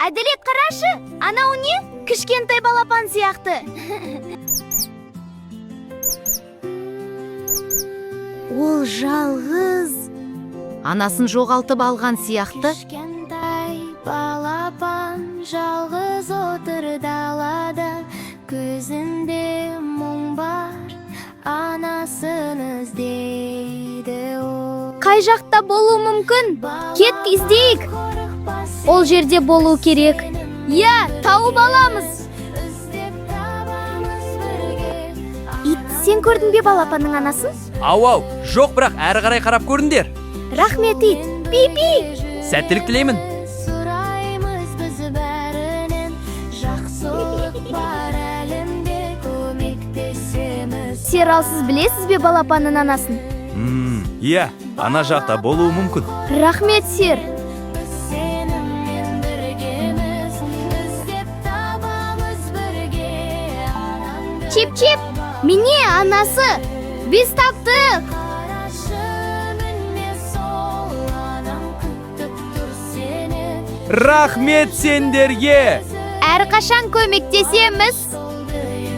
Әділет, қарашы, анау не? Кішкентай балапан сияқты. Ол жалғыз. Анасын жоғалтып алған сияқты. Кішкентай балапан жалғыз отыр далада. Көзінде мұң бар, анасын іздейді ол. Қай жақта болуы мүмкін? Кет, іздейік. Ол жерде болу керек. Иә, тауып аламыз. Іздеп табамыз бірге. Ит, сен көрдің бе балапанның анасын? Ау, ау, жоқ, бірақ әрі қарай қарап көріңдер. Рахмет, ит. Пи-пи. Сәттілік тілеймін. Сұраймыз біз бәрінен, жақсылық бар әлемде, көмектесеміз. Серал, сіз білесіз бе балапанның анасын? Иә, ана жақта болуы мүмкін. Рахмет, сер. Біз сенімен біргеміз, іздеп табамыз бірге анаңды. Чип-чип, міне анасы. Біз таптық. Қарашы, міне сол анаң күтіп тұр сені. Рахмет сендерге. Әрқашан көмектесеміз. Толды енді.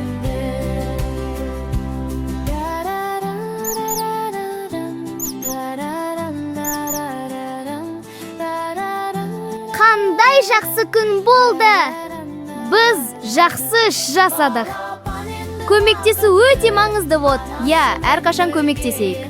Қандай жақсы күн болды. Біз жақсы іс жасадық. Көмектесу өте маңызды, вот. Иә, әрқашан көмектесейік.